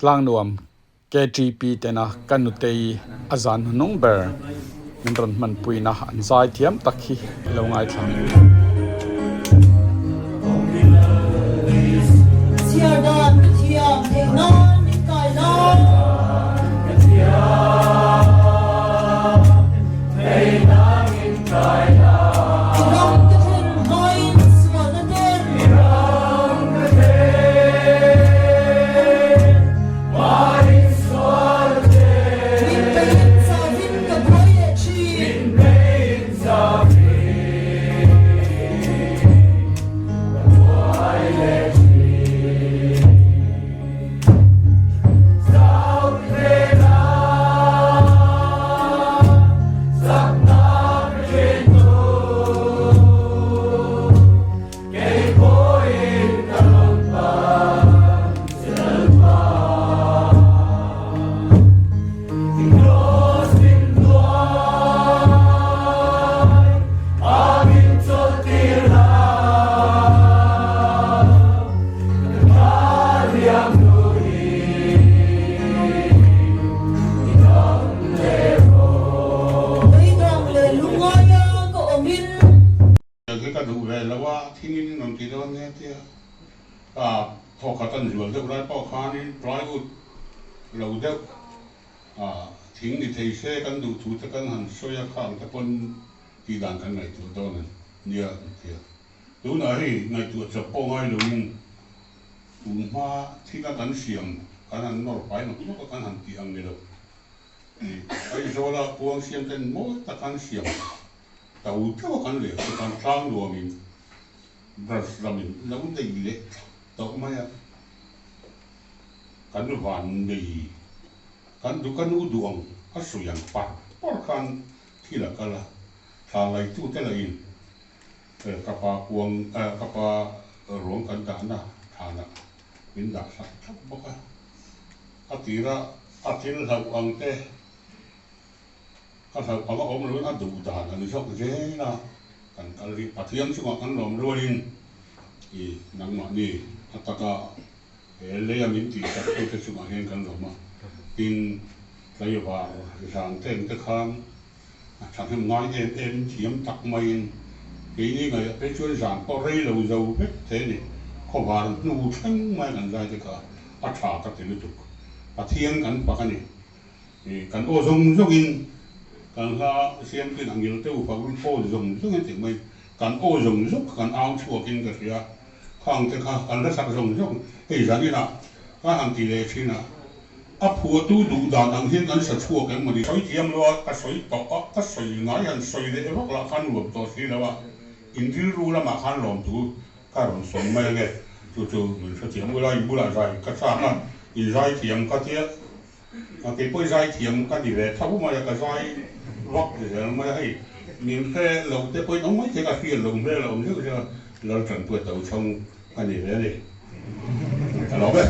Tlangnuam KTP tena ka nutei a zan hnuhnung ber min rawn hmanpuina an zai thiam tak hi i lo ngaithla ang u. Chhiar dan ka thiam theih nan min kai lai. Ka thiam theih nan min kai lai. I ram ka then hmain sualna ten. I ram ka then hmain sualna ten. Min pein chavin ka buai leh thin. Min pein chavin ka buai leh thin. Beidawng leh lungaia ka awmin. Tiang hi ka duh ve lo a, thingin in rawn ti dawn nia tia ka thawkhat an zual deuh lai pawh khanin plywood lo deuh thing ni thei se kan duh thu te kan han sawi a, khang te pawn tih dan kan ngaihtuah dawn a nia tia. Tunah hei ngaihtuah chawp pawh ngai loin tun hma thila kan siam kan han nawr fai nawk nawk a kan han tih ang ni lo. Aizawla kuang siam ten mawi tak an siam to deuh a kan leh chu kan tlang nuamin brush lamin lo nei leh thlap tawh mai a. Kan van nei kan duh ka nu duh ang a sawi ang par par khan thil a kal a, thla laitute lahin Ka pa kuang ka pa ruang kan dahna thlanah min dah sak thlap bawk a, a tira a thil hlauh ang te ka hlauh ang a awm loin a duh dan an zawk zel a, kan kal hi Pathian chungah kan lawm rualin i nangmahni a taka he leia min tih sak tute chungah hian kan lawm a, tin tlaivar zan ten te khan A thahnem ngai em em thiam tak maiin keini ngaihah phei chuan zan pawh rei lo zo vek thei a ni. Khawvar hnu thleng mai kan zai te kha a tha ka ti lutuk. Pathian kan fak a ni. Kan aw zawng zawngin kan hla siamtuin a ngil deuh fak in aw zawng zawngin tih mai kan aw zawng zawng kha kan au chhuakin ka hria. Khang te kha kan hla sak zawng zawng hei zan inah ka han ti leh thin a. A phuahtu duh dan ang hian kan sa chhuak em mawni? Sawi thiam lo a, ka sawi tawh a, ka sawi ngai han sawi leh vak lah khan nuam tawh si lo a, in rilru lamah khan lawmtu ka rawn sawi mai ange, chu chu min hrethiam ula, in bulah zai ka chak a, in zai thiam ka tia, kei pawh i zai thiam ka ni ve tho mai a, ka zai vak zel mai a, hei min hre lo te pawhin awm maithei ka hriat lo hmel a awm zeuh zeuh a, Laltanpuia Tochhawng Ka ni ve a ni. Ka lawm e.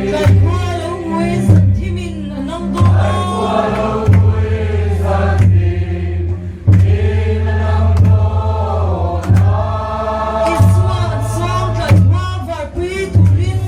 Tlaikhua lo ngui zan thimin a nang dawn a. Isua an sawm tlaikhua varpui turin.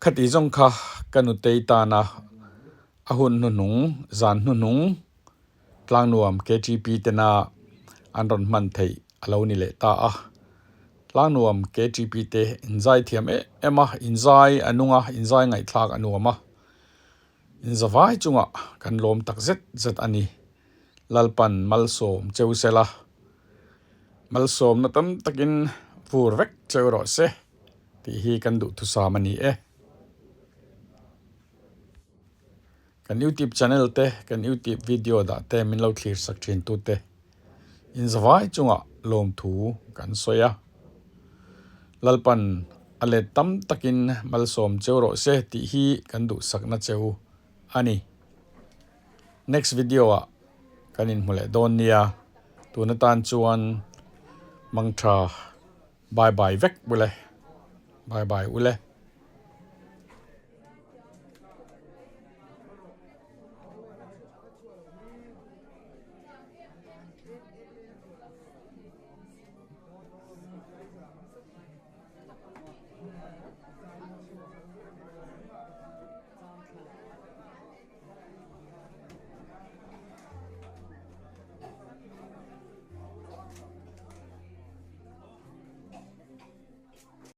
Khati zawng kha ka nutei tana a hun hnuhnung, zan hnuhnung Tlangnuam KTP tena an rawn hman theih a lo ni leh ta a. Tlangnuam KTP te inzai thiam em em a, inzai a nung a, inzai ngaihthlak a nuam a. Inzavai chungah kan lawm tak zet zet a ni. Lalpan malsawm cheu sela, malsawmna tam takin vur vek cheu rawh se tih hi kan duhthusam a ni e. Kan YouTube channel te, kan YouTube video dah te min lo thlir sak thin tu te inzavai chungah lawmthu kan sawi a. Lalpan a let tam takin malsawm cheu rawh se tih hi kan duhsakna cheu a ni. Next video ah kan inhmu leh dawn nia, tun atan chuan mangtha bye bye vek ule, bye bye ule.